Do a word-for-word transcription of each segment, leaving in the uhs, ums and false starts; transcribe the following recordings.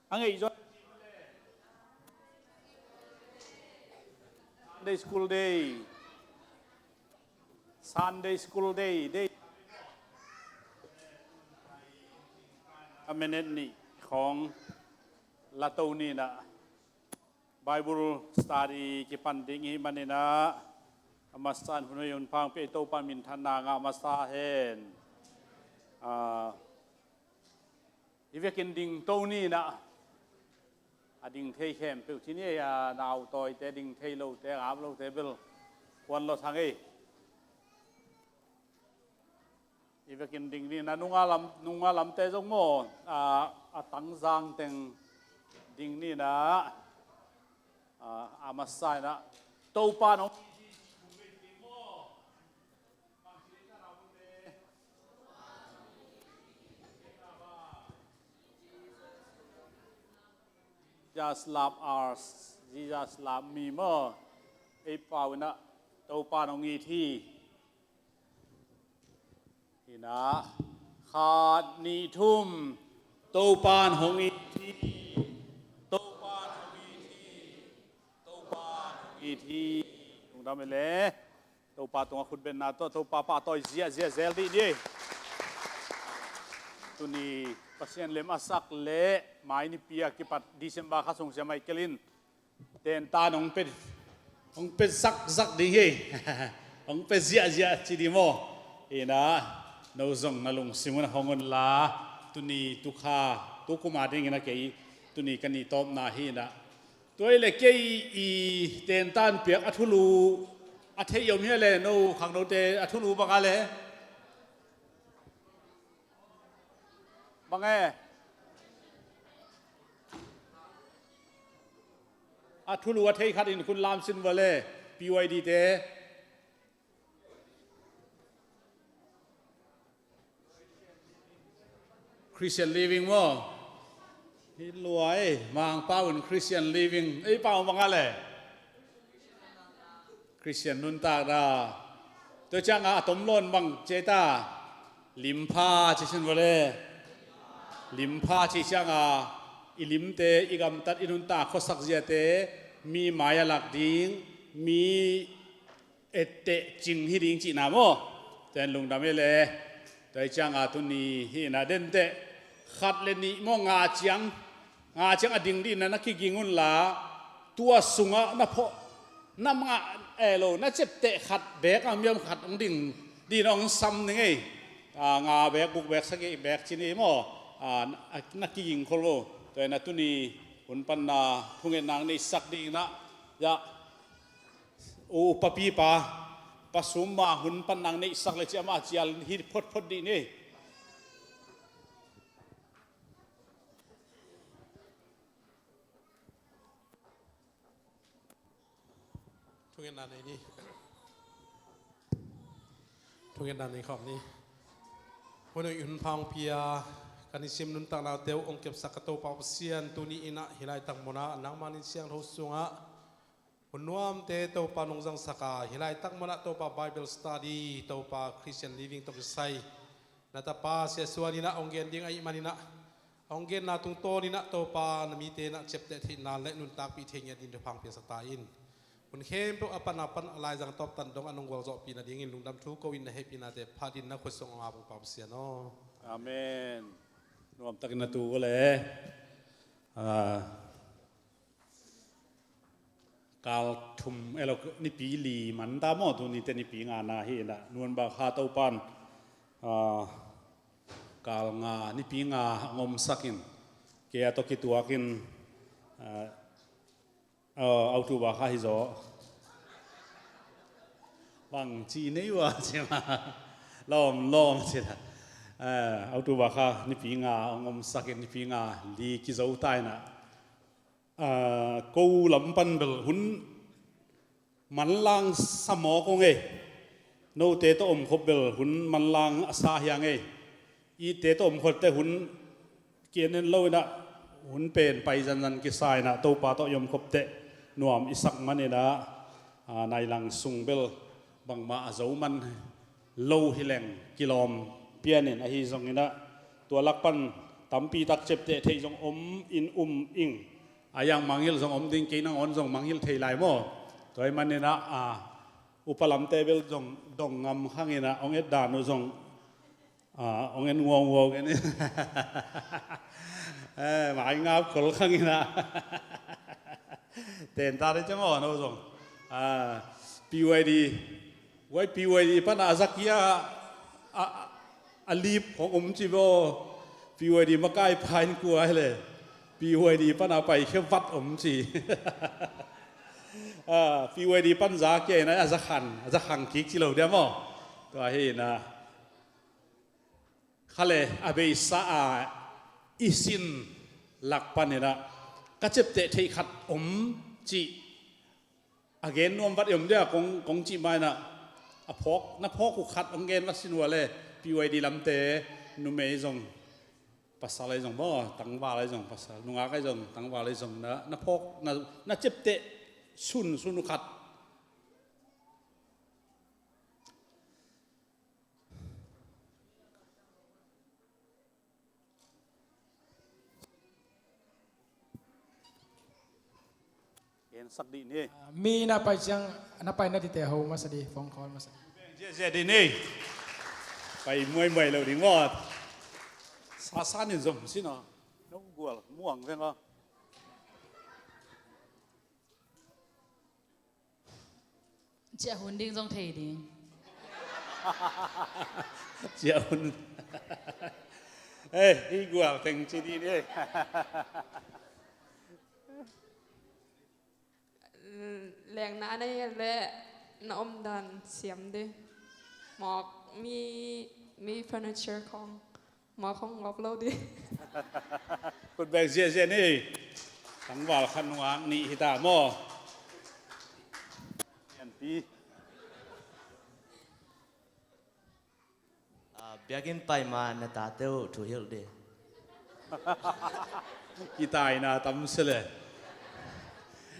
A ngeih zong Sunday School Day. Sunday School Day, day. A minute nih khawng la to ni na. Bible study kipan ding hi maninah a masa in hun hoi hun pha hong pia i Topa minthanna ngah masa hen. Ah, i vekin ding to ninah a ding thei khempeuh ci ni ei, a nau tawite, ding thei lote, a ngap lote bel kuan lo thang ei. I vekin ding ni na nunga lam, nunga lamte zong maw, a, a tangzang teng ding ni na, a, a masa inah Topa nong Jesus love us, Jesus love me maw. Ei pau inah Topa nong it hi. Hinah khat nih thum Topa hong it hi. Topa hong it hi. Topa hong it hi. Lungdam e le. Topa tungah khutbenna tawh Topa pahtawi ziahziah zel dih ni. Tuni Pasian lem a sak le mai nipi a kipat December kha sung sia Michael in tentan hong pe, hong pe zakzak ding hi. Hong pe ziahziah ci ding maw? Hinah no zong na lungsim un hong un la, tuni tukha, tukuma dingin a kei tuni ka nih tawpna hinah. Tua i le kei i tentan piak a thulu a theih i om hi a le, no khangnote a thulu bang a le? Bang e? A thulu a thei khat in khun lamsin vua le, P Y D te. Christian living maw? Hi lua ei, Mangpau in Christian living. Ei pau bang a le? Christian nuntak da. Tua cianga a tom lawn bang ci ei ta? Limpha ci sin vua le. Limpha ci cianga i limte, i gamtat, i nuntak khuasak ziate mi mai a lak ding, mi etteh cing hi ding cihna maw? Ten lungdam e le. Tua i cianga tuni hinah denteh khat le nih maw, nga ciang, nga ciang a ding dihna na kiging un la, tua sungah na phawh na ngah e lo, na ciapteh khat beek a miam khat hong ding dihna hong sam ning ei. A, nga beek, guk beek, sagih beek ci ni maw? A, na kiging khol lo. Tua inah tuni hun panna thungetna neihsak ding inah, ya, u papipa, pasum ma hun panna neihsak le ci amah cial hi photphot dih ni. Thungetna nei ni. Thungetna nei khawm ni. Hun hoi hun pha hong pia ka nisim nuntaknate uh hong kepsak ka Topa Pasian, tuni inah hih laitak munah nangma nin siangtho sungah hun nuamte Topa nong zangsak a, hih laitak munah Topa Bible study, Topa Christian living tawh kisai na tapa Sia Suan inah hong gen ding ahih maninah, hong genna tungtawn inah Topa na mite na ciapteh theihna le nuntakpih thei ngiat ding thupha hong piaksak ta in. Hun khempeuh a pan a pan a laizang tawptan dong a nong gualzawhpih nadingin lungdam thu ko in, na hehpihnate phat in na khut sung hong ap ung, Pa Pasian aw. Amen. Nuamtakin na tu vua le. Ah, kal thum elo, nipi li man ta maw, tuni te nipi nga na hi inah, Nuanbakha Topan, ah, kal nga, nipi nga hong omsak in, kei a tawh kituak in, ah, ah, October kha hi zaw. Bang ci nei ua ci ma. Lawm, lawm ci la. Ah, October kha nipi nga hong omsak in, nipi nga li kizo ta inah. Ah, ko lam pan bel hun manlang sa mawk ung ei. Note tawh omkhop bel hun manlang a sa hiang ei. Itte tawh omkhop teh hun ki en en lo inah, hun pen pai zanzan kisa inah Topa tawh i omkhop teh nuam i sak man inah, ah, nailang sung bel bangmah a zo man lo hi leng kilawm pian in, ahi zong inah tua lak pan tampi tak ciapteh theih zong om in um ing. A yang mangngilh zong om ding, kei nangawn zong mangngilh thei lai maw? Tua ahih manin ah, a, upa lamte bel zong dong ngam khang in ah, hong et dan uh zong, a, hong en nguauhuau gen in. Eh, mai ngap khol khang in ah. Ten ta dei ciang aw no zong. A, P Y D, huai P Y D pan a za kia, a, a, a lip hong om ci baw. P Y D makai pain kua hi le, P Y D pan a pai khia vat om ci. A, P Y D pan za kia in a, a za khan, a za khang kik ci lo dia maw? Tua hi in a, kha le a beisa a i sin lak pan in ah ka ciapteh theih khat om cih a gen nuam vat i om dia, kong, kong cih ma in ah, a phawk, na phawk uh khat hong gen vat sin uh a le, P Y D lamte, numei zong, pasal ahi zong maw, tangval ahi zong, pasal, nungak ahi zong, tangval ahi zong, na, na phawk, na, na ciapteh sunsun uh khat. Ensak dih ni. Ah, mi na pai ciang, na pai na dite ho masa di, phone call masa di. Ziahziah dih ni. Pai muaimuai lo ding maw. Sasan in zom sin aw. No gual muang veng aw. Ciah hun ding zong thei ding. Ciah hun. Eh, i gual teng ci dih ni. Lengna na hi le na omdan siam dih. Mawk mi, mi furniture khong. Mawk khong ngop lo dih. Khut beng ziahziah ni. Tangval khat nungak nih hi ta maw? Sianpi. Ah, biakinn pai ma na tate uh thuhilh dih. Kitaina tam se le.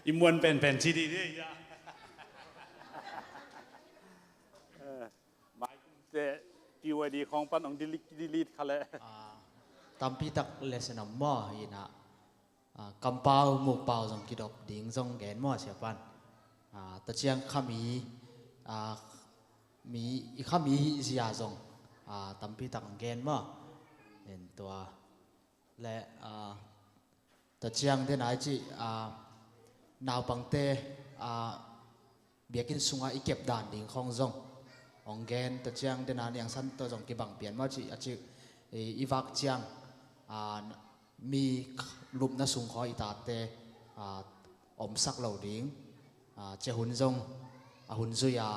I muan penpen ci dih dih. Mai kumte P Y D khawng pan hong delete, delete kha le. Ah, tampi tak lesson om maw hi na. Ah, kampau mukpau zong kidop ding zong gen maw, Sia Pan? Ah, tua ciang khami, ah, mi, i khami hih zia zong, ah, tampi tak gen maw? En tua le, ah, tua ciang den ai ci, ah, naupangte, ah, biakinn sungah i kep dan ding khawng zong hong gen, tua ciang den a niangsan tawh zong kibang pian maw ci, a ci, i, i vak ciang, ah, mi lupna sung khaw i tate, ah, omsak lo ding, ah, cia hun zong, a hun zui a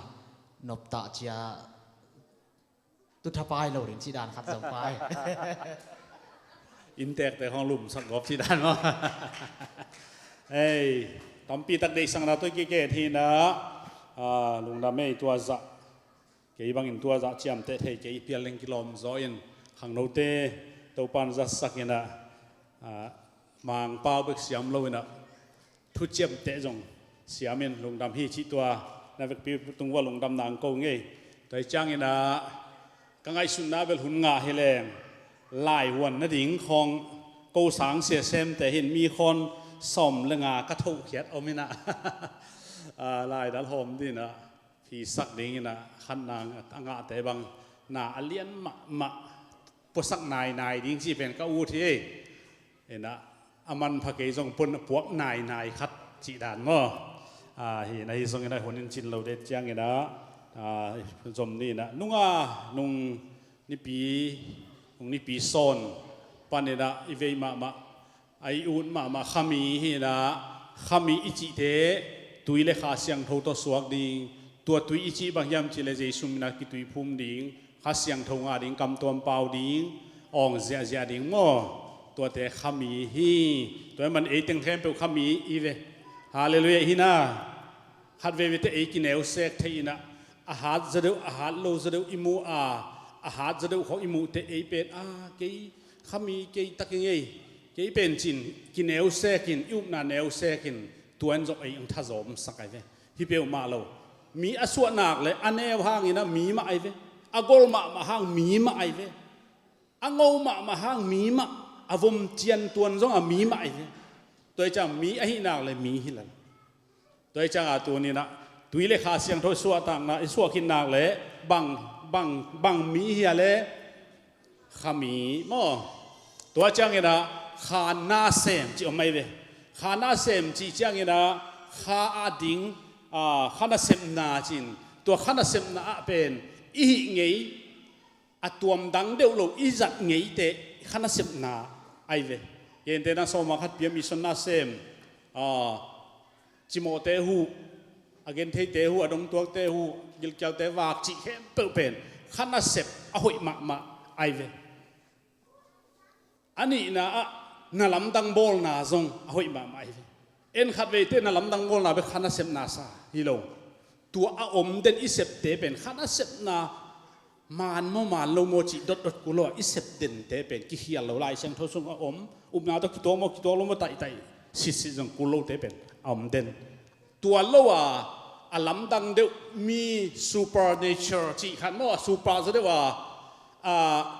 noptah cia tutha pai lo ding cih dan khat zong pai. Inntekte khawng lumsak gawp cih dan maw? Hei, tampi tak deihsakna tawh i kiket hi na, ah, lungdam ei tua zah. Kei bangin tua zah ciamteh thei kei, pial leng kilawm zaw in khangnote Topan zatsak in ah, ah, Mangpau bek siam lo in ah, thu ciamteh zong siam in lungdam hi cih tua na vekpi tung uah lungdam nang ko ngei. Tua hi ciangin ah ka ngaihsutna bel hun ngah hi leng laihuan nading khawng ko sang sia semte hin mi khawn sawm le nga ka thohkhiat om in ah, ah, laidal hawm din ah, phisak ding in ah, khatna a ngahte bang na a lian mahmah puasak nainai ding cih pen ka ut hi. In ah, a manpha kei zong pun puak nainai khat cih dan maw? Ah, hi na hi zong in ah, hun in cin lo det ciang in ah, ah, zom ni in ah, nunga nung nipi, nung nipi sawn pan in ah i vei mahmah, a i ut mahmah khami hi in ah, khami i cihte tui le Kha Siangtho tawh suak ding. Tua tui i cih bang hiam cih le Jesu min ah kituiphum ding, Kha Siangtho ngah ding, kam tuam pau ding, awng ziahziah ding maw? Tuate khami hi. Tua hi man ei teng khempeuh khami i ve. Halleluiah hi na. Khat veivei teh ei kineusek thei in ah, a hat za deuh, a hat lo za deuh i mu a, a hat za deuh khawng i muh teh ei pen, a, kei khami kei tak i ngei, kei pen cin kineusek in, i upna neusek in, tua in zong ei ang thazawmsak ai ve. Hi peuhmah lo. Mi a suahnak le a neu hangin ah mi mah ai ve. A gol mahmah hang mi mah ai ve. A ngo mahmah hang mi mah, a vom cian tuan zong a mi mah hi ve. Tua hi ciang mi ahih nak le mi hi lel. Tua hi ciangah tuni-in ah tui le Kha Siangtho i suahtakna, i suah khit nak le bang, bang, bang mi hi a le kha mi maw. Tua ciangin ah kha nasem cih om ahi ve. Kha nasem cih ciangin ah kha a ding, ah, kha nasepna cih in, tua kha nasepna ah pen i hih ngei, a tuam dang deuh lo i zat ngeite kha nasepna ahi ve. Gentehna sawma khat pia, mission nasem, ah, cimawhte huh, a gentheite huh, a dongtuakte huh, gilkialte vak cih khempeuh pen kha nasep a hoih mahmah ahi ve. A nihna ah na lamdang bawlna zong a hoih mahmah ahi ve. En khat veite na lamdang bawlna bek kha nasepna sa hi lo. Tua a om den i septe pen kha nasepna, man maw man lo maw cih dotdot kul lo a, i sep dente pen kikhial lo, Lai Siangtho sung a om, upna tawh kituak maw kituak lo maw, taihtaih sitsit zong kul lote pen a om den. Tua lo a, a lamdang deuh mi, supernatural cih khat maw, a super zaw deuh a, a,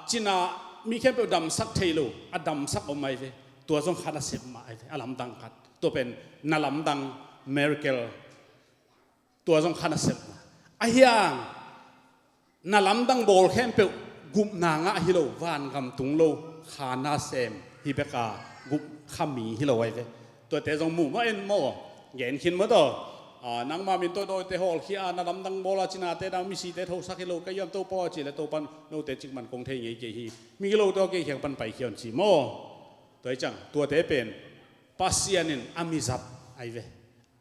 cina mi khempeuh damsak thei lo a damsak om ahi ve. Tua zong kha nasep mah ahi ve, a lamdang khat. Tua pen na lamdang, miracle. Tua zong kha nasepna. Ahi hang na lamdang bawl khempeuh gupna ngah hi lo, vangam tung lo, kha nasem hi bek a, gup kha mi hi lo ahi ve. Tuate zong mu maw, en maw, gen khin maw tawh. Ah, nangma min tawh dawite hawlkhia a, na lamdang bawl a, cinate dang misite thosak hi lo ka hiam Topa aw cih leh Topa'n note cikmah kong thei ngei kei hi. Migilote aw, kei kiang pan paikhia un ci maw. Tua hi ciang tuate pen Pasian in a mizat ahi ve.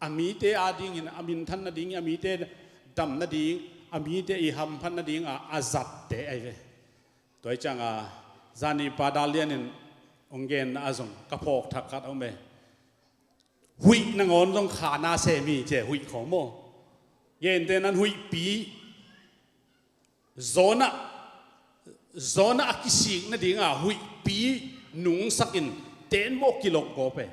A mite adingin, a minthan nading, a mite dam nading, a mite i hamphat nading a, a zatte ahi ve. Tua hi ciang a, zani Pa Dal Lian in hong genna ah zong ka phawk thak khat a om e. Huih nangawn zong kha nasem hi ci e, huih khawng maw. Gentehna in huihpi, Jonah, Jonah a kisik nading a huihpi nungsak in teenbaw kilok gawp e.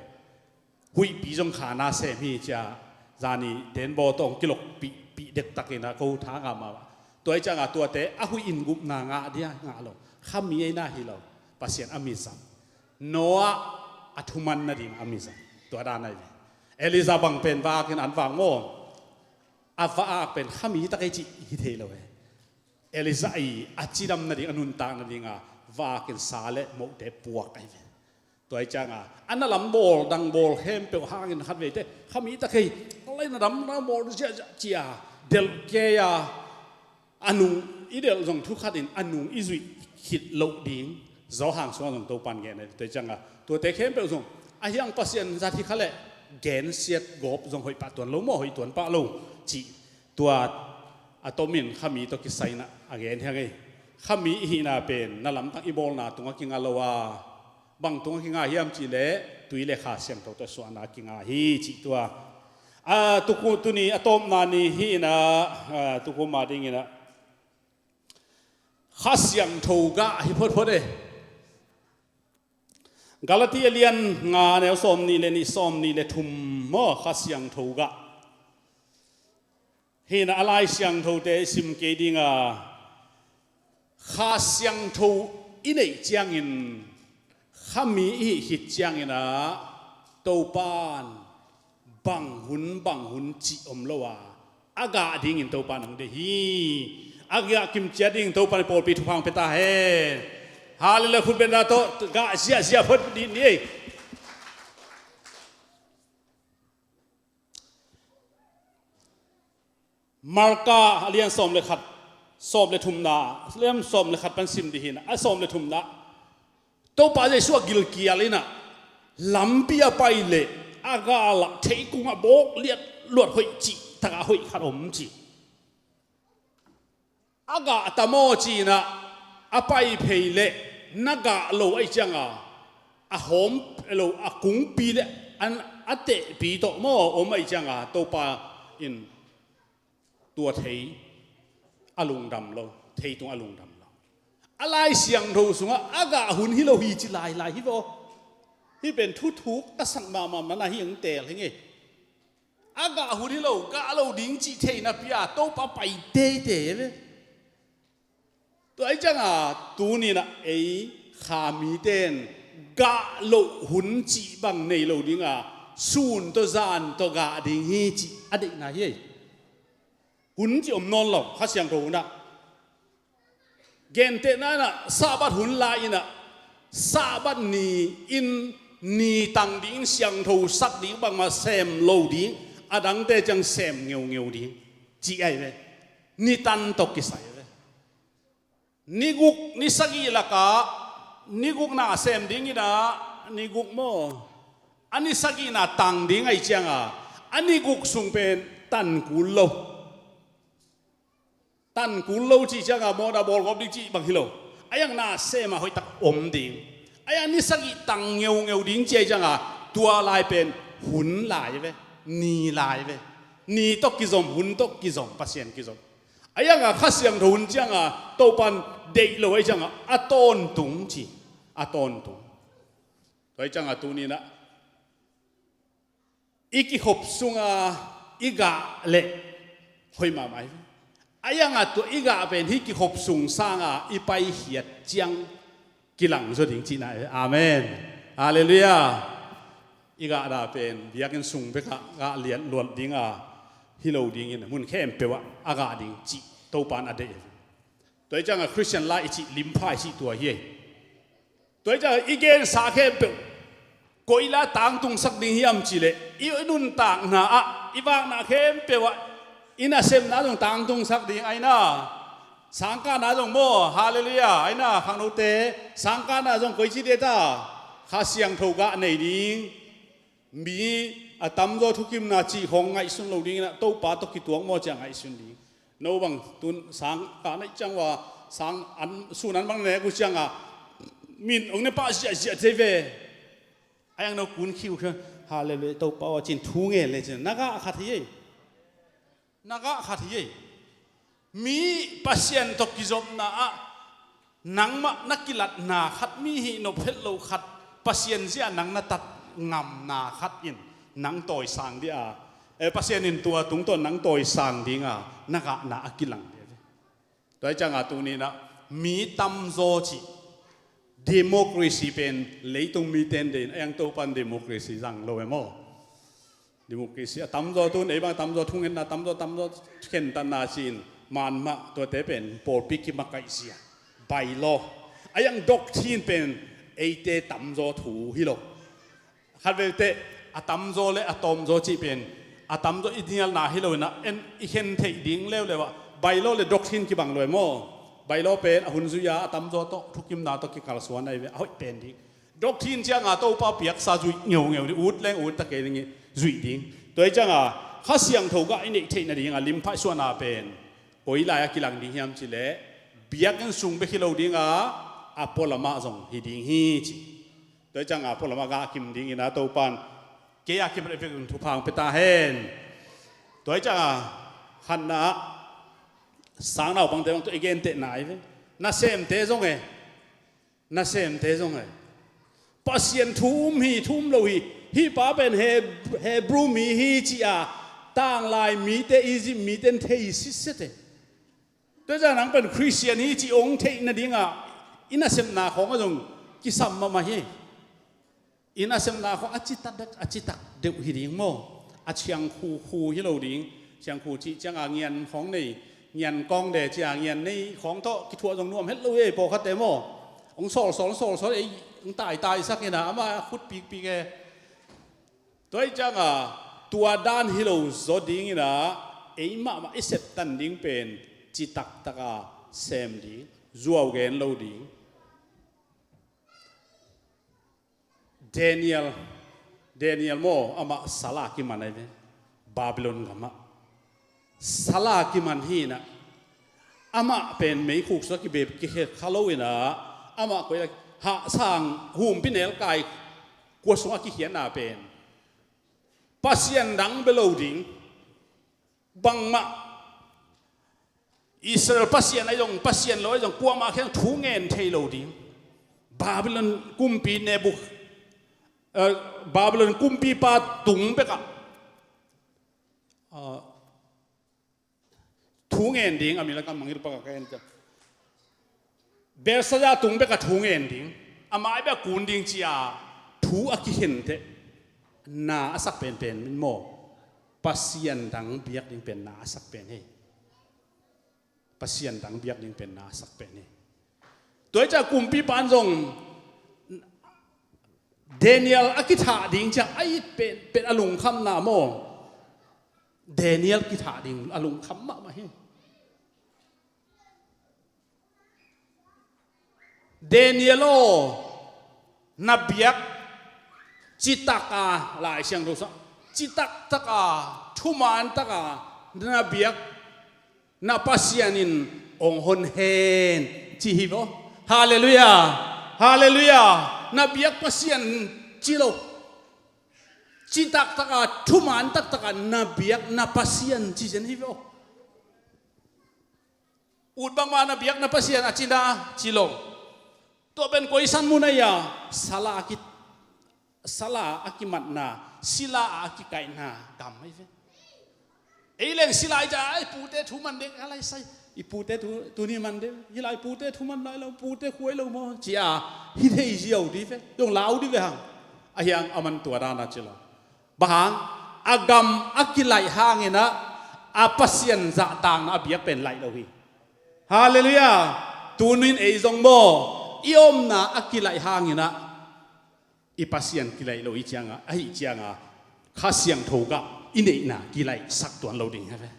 Huihpi zong kha nasem hi ci a, zani teenbaw tawh hong kilokpih, pih dektak in a, ko tha ngah mahmah. Tua hi ciang a tuate a huih in gupna ngah dia, ngah lo. Kha mi ahihna hi lo. Pasian a mizat. Noah a thuman nading a mizat. Tua dan ahi ve. Elijah bang pen va-ak in an va-ak maw. A va-ak pen kha mi tak ei cih hi thei lo e. Elijah i a cidam nading, a nuntak nading a va-ak in sa le mohte puak ahi ve. Tua hi ciang a, a na lam bawl dang bawl khempeuh hangin khat veite kha mi tak ei, a lai na lam na bawl ziahziah ci a, delh kei a, a nung i delh zong thu khat in a nung i zuih khit loh ding. Johan sungah zong Topa'n gen ahi ve. Tua hi ciang a, tuate khempeuh zong ahi hang Pasian zat hi kha leh gensiat gawp zong hoih pah tuan lo maw, hoih tuan pah lo cih. Tua a tomin kha mi tawh kisai in a gen hi hang ei. Kha mi i hihna pen na lamdang i bawlna tungah kinga lo a, bang tungah kinga hiam cih leh tui le Kha Siangtho tawh suahna kinga hi cih tua. A, tuku, tuni a tawpna ni hi in a, a, tukum a ding in a Kha Siangtho gah hi photphot e. Galati a lian nga, a neu sawmnih le nih, sawmnih le thum maw, Kha Siangtho gah. Hi in a, a Lai Siangthote i sim kei ding a, Kha Siangtho i neih ciangin, kha mi i hih khit ciangin a, Topa'n bang hun, bang hun cih om lo a, a gah dingin Topa'n hong deih hi. A gah kim ciat dingin Topa'n pawlpi thupha hong pia ta hen. Hallelujah, khut beng tawh gah ziahziah phot dih ni ei. Marka a lian sawm le khat, sawm le thumna, a lian sawm le khat pan sim dih hi in a, a sawm le thumna. Topa Jesuh a gilkial in a, lampi a pai leh a gah lah theikung ah bawk liat luat hoih cih tak a hoih khat om ci. A gah ta maw ci in a, a pai phei leh na gah lo ahih ciang a, a hawm lo, a kungpi le an, a tehpi tawh maw om ahih ciang a, Topa in tua thei a lungdam lo, thei tung a lungdam lo. A Lai Siangtho sungah a gah hun hi lo hi ci lailai hi vaw. Hih pen thuthuk a sak mahmah na hi hong teel hi ngei. A gah hun hi lo, gah lo ding cih theihna pia Topa pai teitei ve. Tua ahih ciang a, tuni in a ei kha mite in gah loh hun cih bang nei lo dinga, sun tawh zan tawh gah ding hi cih a deihna hi ei. Hun cih om nawn lo, Kha Siangtho hun ah. Gentehna in ah, Sabbath hun lai in ah, Sabbath ni in ni tang ding, siangtho sak ding, bangmah sem lo ding, a dangte ciang sem ngeungeu ding, cih ahi ve. Ni tan tawh kisai ve. Ni guk, ni sagih lakah, ni guk na sem ding in ah, ni guk maw. A ni sagih na tang ding ahi cianga, a ni guk sung pen tan kul lo. Tan kul lo cih cianga mawhna bawlgawp ding cih bang hi lo. A iang na sem a hoihtak om ding. A iang ni sagih tang ngeungeu ding cih ahi cianga tua lai pen hun lai ve. Ni lai ve. Ni tawh kizom, hun tawh kizom, Pasian kizom. A ianga Kha Siangtho hun cianga Topan deih lo ahi cianga a tawntung ci. A tawntung. Tua ahi cianga tuni in ah i kikhop sunga i gah leh hoih mahmah hi. A ianga tua i gah pen hih kikhop sung sanga i paikhiat ciang kilang zaw ding cihna hi. Amen. Halleluiah. I gahna pen biakinn sung bekah gah liat luat dinga hi lo dingin mun khempeuh ah a gah ding cih Topan a deih hi. Tua hi cianga Khristian lai i cih, limpha i cih tua hi. Tua hi cianga i gensa khempeuh koi la tangtungsak ding hiam cihleh, i nuntakna ah, i vakna khempeuh ah i nasemna zong tangtungsak ding ahi na. Sangkahna zong maw, halleluiah, ahi na, khangnote, sangkahna zong koici deta, Kha Siangtho gah nei ding. Mi a tamzaw thukimna cih khawng ngaihsun lo dingin ah Topa tawh kituak maw ciah ngaihsun ding. No bang tun sang ka neih ciang ua, sang an, sun an bang nek uh cianga min ong ne pah ziahziah thei ve. A iang no kun khiu khian, halleluiah, Topa ua cin thu ngen le cin na gah khat hi ei. Na gah khat hi ei. Mi Pasian tawh kizopna ah nangmah na kilatna khat, mi hih nop het lo khat, Pasian zia nang na tat ngamna khat in nang tawisang dia, eh, Pasian in tua tungtawn nang tawisang dinga na gahna a kilang dia. Tua hi cianga tuninah mi tamzaw cih democracy pen leitung mite in deih in, a iang Topan democracy zang lo e maw? Democracy a tamzaw tun, ei bang tamzaw thungetna, tamzaw, tamzaw khentatna ci-in man mah, tuate pen pawlpi kimakaihzia, bylaw. A iang doctrine pen eite tamzaw thu hi lo. Khatveiteh a tamzaw le a tawmzaw cih pen a tamzaw i nialna hi lo inah, en i khen theih ding leuleu ah bylaw le doctrine kibang lo e maw? Bylaw pen a hun zui-a a tamzaw tawh thukimna tawh kikalsuan ahi ve, a hoih pen ding. Doctrine cianga Topa piaksa zuih ngeungeu ding, ut leng ut ta kei ding i zuih ding. Tua hi cianga Kha Siangtho gah i neih theih nadinga limphai suahna pen koi lai-a kilang ding hiam cileh biakinn sung bek hi lo dinga a pualamah zong hi ding hi ci. Tua hi cianga pualamah gah kim dingina Topan kei a kim reh vekin thupha hong pia ta hen. Tua hi cianga khatna ah sangnaupangte bang tua i gentehna ahi ve. Nasemte zong e. Nasemte zong e. Pasian thu um hi, thu um lo hi. Hih pa pen Heb-, Hebrew mi hi ci-a tanglai mite, Egypt mite in thei sitset e. Tua hi ciang nang pen Khristian hi ci hong theih nadinga i nasepna khawngah zong kisam mahmah hi. I nasepna khawng a citak deuh, a citak deuh hi ding maw? A ciang khukhu hi lo ding. Ciang khu cih cianga ngian khawng nei, ngian kawng de cia ngian nei khawng tawh kithuah zong nuam het lo hi ei pawlkhatte maw? Hong sawlsawl, hong sawlsawl ei, hong taitaisak inah amah a khut pikpik e. Tua hi cianga tua dan hi lo zaw dinginah ei mahmah i septan ding pen citaktaka sem ding, zuau gen lo ding. Daniel, Daniel maw, amah sala kiman ahi ve. Babylon gamah sala kiman hi inah, amah pen meikhuk sua kibep kikhe kha lo inah, amah koi la hahsang humpinelkai kua sungah kikhiatna pen Pasian dang bia lo ding. Bangmah Israel Pasian ahi zong, Pasian lo ahi zong, kuamah khiang thu ngen thei lo ding. Babylon kumpi Nebuk-, eh, Babylon kumpipa tung bekah, ah, thu ngen ding, a mi lakah mangil pakah ka en ciang. Belshazzar tung bekah thu ngen ding. Amah i bek kun ding ci-a thu a kikhente na a sak penpen min maw? Pasian dang biak ding pen na a sak pen hi. Pasian dang biak ding pen na a sak pen hi. Tua hi ciah kumpipa in zong Daniel a kithah ding ciah a it pen pen a lungkhamna maw? Daniel kithah ding a lungkham mahmah hi. Daniel aw, na biak citak a, Lai Siangtho sung citak taka, thuman taka na biak na Pasian in hong hon hen ci hi ve aw. Halleluiah. Halleluiah. Na biak Pasian ci lo. Citak taka, thuman taktaka na biak na Pasian ci zen hi ve aw. Ut bangmah na biak na Pasian a cina ci lo. Tua pen koi san mun a ia, sala a ki, sala a kimatna, sila a kikaihna gam ahi ve. Ei leng sila i ca, ai pute thu man dek a lai sai. I pute thu, tuni man dek. Hi lai pute thu man lai lo, pute khuai lo maw. Cia, hi thei ziau di ve. Dong lau di ve hang. A hiang a man tua dana ci lo. Bang hang, a gam a kilaih hanginah a Pasian zahtakna a biak pen laih lo hi. Halleluiah. Tunin ei zong maw, i omna a kilaih hanginah i Pasian kilaih lo i cianga, ahi cianga Kha Siangtho gah i neihna kilaihsak tuan lo ding hi ve.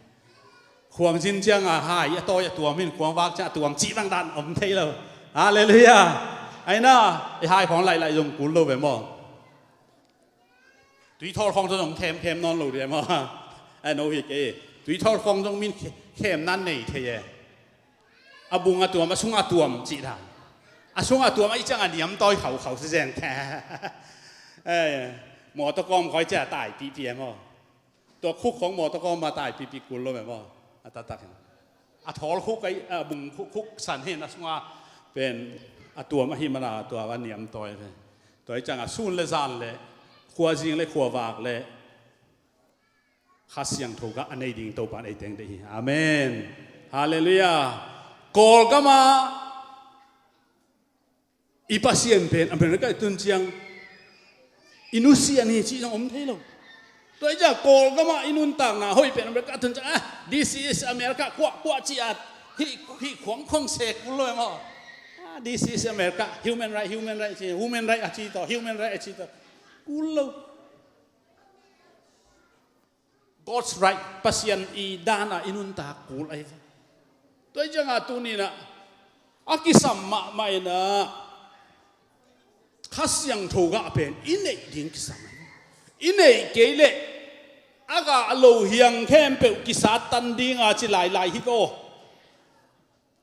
Khuangzin cianga hai a tawi a tuam hin khuangvak ciang a tuam cih bang dan om thei lo. Halleluiah. Aina, i hai khawng laih laih zong kul lo ve maw? Tuithawl khawng zong khemkhem nawn lo dih e maw? A no hi kei. Tuithawl khawng zong min khe-, khemna nei thei e. A bung a tuam, a sung a tuam cih dan. A sung a tuam a i ciang a niam tawi khaukhau si zen khe. Mawtaw kawm khoi ciah a tai pihpih e maw? Tua khuk khawng mawtaw kawm a tai pihpih kul lo e maw? A taktak hin. A thawl khuk a, a bung khuk, khuk san hin a sunga pen a tuam ahi mana tua a niam tawi ve. Tua i cianga sun le zan le khuazing le khuavak le Kha Siangtho gah a nei ding Topa in ei teng deih hi. Amen. Halleluiah. Kawlgamah i Pasian pen America i tun ciang i nusian hi cih zong om thei lo. Tua i ciang Kawlgamah i nuntakna hoih pen America a tun ciang, ah, this is America, kuah, kuah cih a hih, hih khuangkhuang se kul lo e maw? Ah, this is America, human right, human right ci, human right a ci tawh, human right a ci tawh. Kul lo. God's right, Pasian i dana i nuntak kul ahi ve. Tua i cianga tuninah a kisam mahmah inah Kha Siangtho gah pen i neih ding kisam ahi. I neih kei leh a gah lo hiang khempeuh kisattan dinga ci lailai hi ko.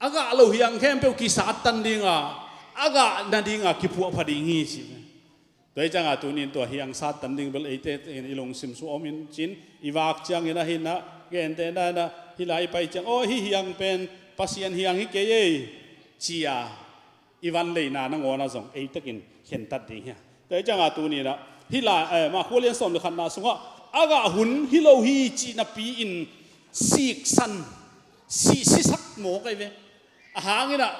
A gah lo hiang khempeuh kisattan dinga, a gah nadinga kiphuahpha ding hi ci. Tua hi cianga tunin tua hiang sattan ding bel eite in i lungsim suah om in cin, i vak ciangin ahinah, gentehna inah, hih lai i pai ciang, aw, hih hiang pen Pasian hiang hi kei ei, cia i van leina nangawnah zong eitekin khentat ding hi a. Tua hi cianga tuninah hih lai, eh, ma khualian sawm le khatna sungah a gah hun hi lo hi cih napi-in siksan, si, sisak mawk ahi ve. A hanginah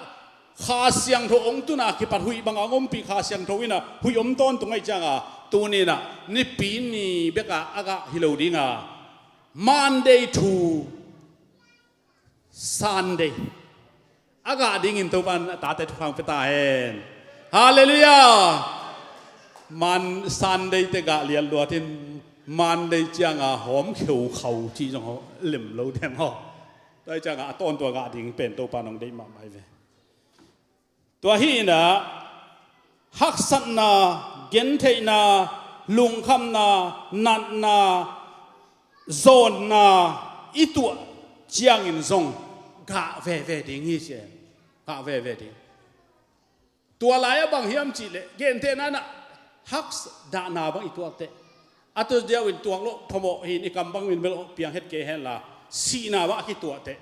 Kha Siangtho hong tuna kipat huih banga hong ompih Kha Siangtho inah huih om tawntung ahi cianga tuninah nipi ni beka a gah hi lo dinga Monday to Sunday a gah dingin Topa in a tate thukhang pia ta hen. Halleluiah. Man Sunday te gah lialluatin Monday cianga hawm kheukhau cih zong lem lo dem haw. Tua hi cianga a tawntua gah ding pen Topa in hong deih mahmah hi ve. Tua hi inah haksatna, gentheihna, lungkhamna, natna, zawnna i tuah ciangin zong gah veve ding hi ci. Gah veve ding. Tua lai-ah bang hiam cihleh gentehna inah hak dahna bang i tuakteh a tu diau in tuak loh phamawh hin i kam bangin bel piang het kei henla sihna bang a kituakteh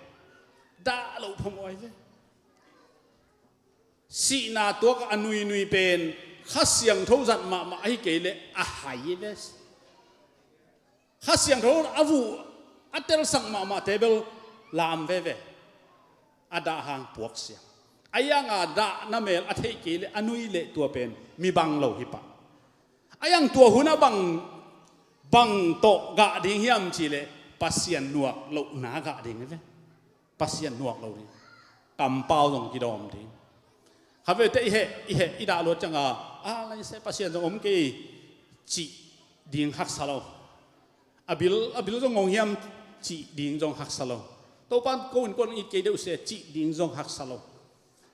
dah loh phamawh ahi ve. Sihna tuak a nuinui pen Kha Siangtho zat mahmah ahi kei leh a hai hi ve. Kha Siangtho a vuh a telsak mahmahte bel lam veve. A dah hang puak siang. A ianga dah na mel a theih kei leh a nui leh tua pen mi bang lo hi pah. A iang tua hun a bang, bang tawh gah ding hiam cih leh Pasian nuak lohna gah ding hi ve. Pasian nuak lo ding. Kampau zong kidawm ding. Khavete i heh, i heh, i dah luat cianga, a lai se Pasian zong om kei cih ding haksa lo. A bil, a bil zong ngong hiam cih ding zong haksa lo. Topan ko innkuan it kei deuh se cih ding zong haksa lo.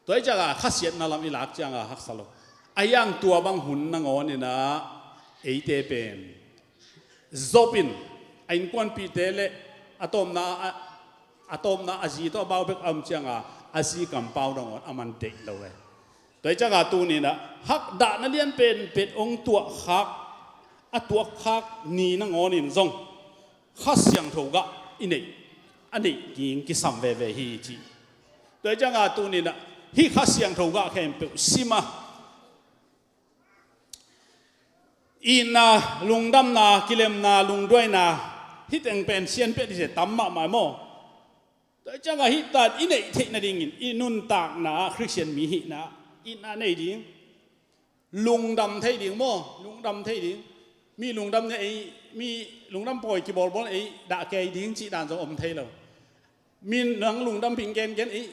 Tua hi cianga khasiatna lam i lak cianga haksa lo. A iang tua bang hun nangawn inah eite pen Job in a innkuanpihte le a tawpna a, a tawpna a zi tawh a bau bek a om cianga a zi kampau nangawn a man deih lo e. Tua hi cianga tuninah hak dahna lian pen pet hong tuahkhak, a tuakkhak ni nangawnin zong Kha Siangtho gah i neih, a neih ding kisam veve hi ci. Tua hi cianga tuninah hih Kha Siangtho gah khempeuh sima itna, lungdamna, kilemna, lungduaina, hih teng pen sian pia dih se tam mahmah maw? Tua hi cianga hih tan i neih theih nadingin i nuntakna ah Khristian mi hihna ah itna nei ding. Lungdam thei ding maw? Lungdam thei ding. Mi lungdam ne ei, mi lungdam pawi kibawlbawl ei dah kei ding cih dan zong om thei lo. Mi nang lungdam ping gengen ei,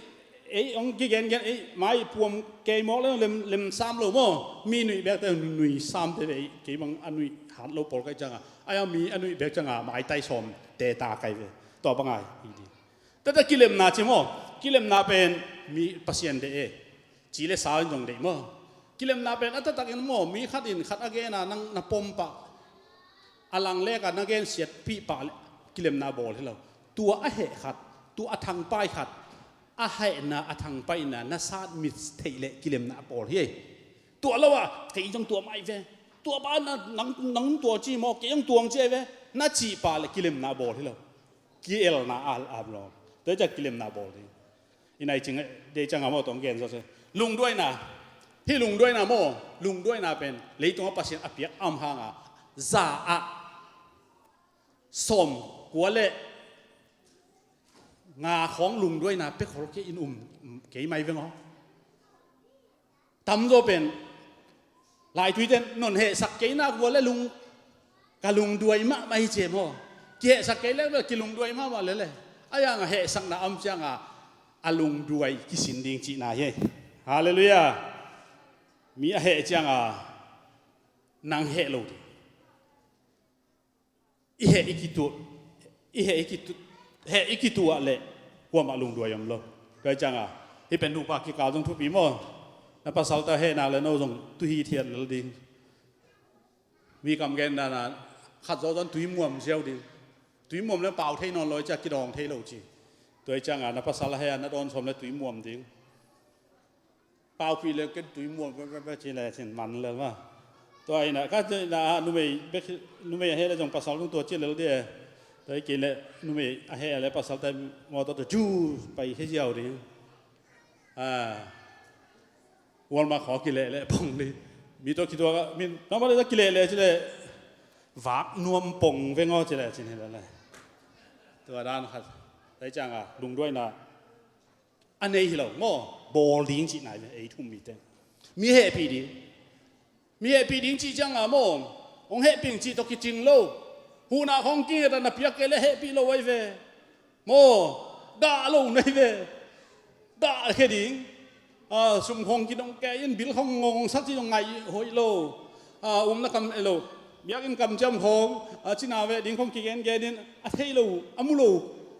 ei hong kigengen ei mai puam kei mawk le lem, lem sam lo maw? Mi nuih bekte nui samte ve ei, kei bang a nuih hat lo pawl kai cianga. Ai a mi a nuih bek cianga maitai sawm te ta kai ve. Tua bang ai hi ding. Tata kilemna ci maw? Kilemna pen mi Pasian deih e. Ci le sa in zong deih maw? Kilemna pen a taktakin maw? Mi khat in khat a gena nang na pom pah, a lang leka na gen siatpih pah le kilemna bawl hi lo. Tua a heh khat, tua a thangpai khat, a hehna a thangpaihna na sat mit theih le kilemna a bawl hi. Tua lo ah kei zong tua mai ve. Tua pa na nang, nang tua ci maw? Kei zong tuang ci ai ve. Na cih pah le kilemna bawl hi lo. Kielna a, a lo. Tua hi ciah kilemna bawl ding. I nai cing dei cianga maw tawh gen zaw se. Lungduaina. Hih lungduaina maw? Lungduaina pen leitungah Pasian a piak a om hanga za ah sawm kua le nga khawng lungduaina pia khol kei in um kei mai veng aw. Tamzaw pen laitui ten non hehsak kei nak vua le lung ka lungduai mahmah hi ci e maw? Kihehsak kei le kilungduai mahmah lele. A ianga hehsakna a om cianga a lungduai kisin ding cihna hi. Halleluiah. Mi a heh cianga nang heh lo ding. I heh i kituh, i heh i kituh, heh i kituh ah le kuamah lungduai om lo. Tua hi cianga hih pen nupa kikal zong thupi maw? Na pasalte heh nak le no zong tuhi thiat lel ding. Mi kam gen dana khat zawzaw in tui muam ziau ding. Tui muam le pau thei nawn lo hi ciah kidawng thei lo ci. Tua hi cianga na pasal a heh a na dawn sawm le tui muam ding. Paupih le ken tui muam pepeh ci le cin man le ma. Tua ina ka ina numei bek, numei a heh le zong pasal nung tua ci lel di e. Tua hi kei le numei a heh le pasal tai mawtaw tua cu pai khe ziau ding. Walmart khaw kileh leh pong ding. Mi tua kituak ah min nangmah le kileh leh ci le vak nuam pong veng aw ci le cin hi le le. Tua dan khat. Tua hi cianga lungduaina a nei hi lo maw? Bawl ding cihna hi ve ei thum mite. Mi hehpih ding. Mi hehpih ding cih cianga maw? Hong hehpih cih tawh kicing lo. Huhna khawng kinget a na piak kei le hehpih lo ahi ve. Maw? Gah lo na hi ve. Gah khe ding. A, sum khawng kidong kei in bil khawng ngongsak cih dong ngaih hoih lo. A, umna kam e lo. Biakinn kamciam khawng a cina veh ding khawng kigengen in a thei lo a mu lo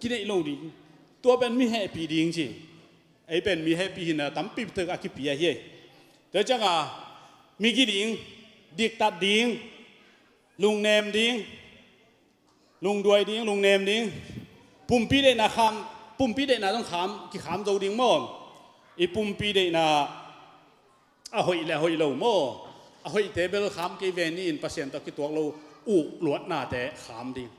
kineih lo ding. Tua pen mi hehpih ding ci. Ei pen mi hehpih hina tampi tek a kipia hi. Tua cianga migi ding, diktat ding, lungnem ding, lungduai ding, lungnem ding. Pumpi deihna kham, pumpi deihna zong kham, kikham zo ding maw? I pumpi deihna a hoih le a hoih lo maw? A hoihte bel kham kei ve ni in Pasian tawh kituak lo uh luatnate kham ding.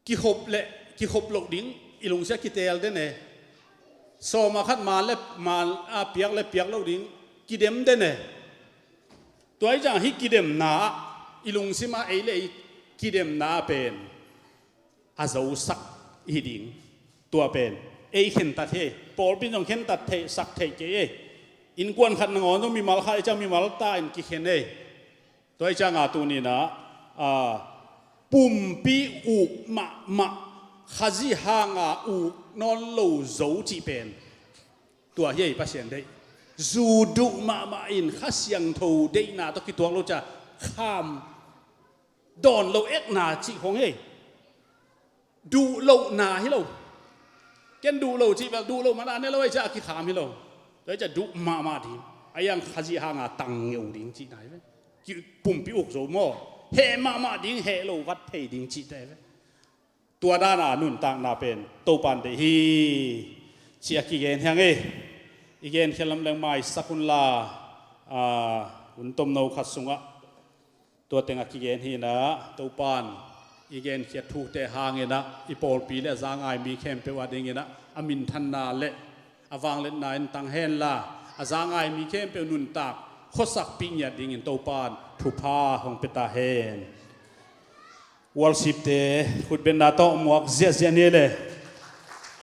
Kihop le kihop loh ding i lungsia kiteel den e. Sawma khat maan le maan a piak le piak loh ding kidem den e. Tua hi ciang hih kidemna ah i lungsim ah ei le ei kidemna pen a zosak hi ding. Tua pen ei khentat hi. Pawlpi zong khentat theih sak theih kei ei. Innkuan khat nangawn zong mimal khat i ciang mimal ta in kikhen ei. Tua i cianga tuninah a, pumpi uk mahmah, Khazih hanga uk nawn lo zo cih pen tua hi ei, Pasian deih. Zu duh mahmah in Kha Siangtho deihna tawh kituak lo cia kham dawn lo ekna cih khong hi ei. Duh lohna hi lo. Ken duh lo cih bel duh lo mana ne lo ei cia a kikham hi lo. Tua ei cia duh mahmah ding. A iang Khazih hanga tang ngeu ding cihna hi ve. Ki pumpi uk zo maw? Heh mahmah ding, heh lo vat thei ding cihte hi ve. Tua dana nuntakna pen Topan deih hi, ci a kigen hiang ei. I genkhiat lamleng maisak unla, a, hun tomno khat sungah tua teng a kigen hinah Topan i genkhiat thute hanginah i pawlpi le a za ngai mi khempeuh a dinginah a minthanna le a vangliatna in tang henla, a za ngai mi khempeuh nuntak khuasakpih ngiat dingin Topan thupha hong pia ta hen. Worship-te khutbetna tawh muak ziahziah ni le.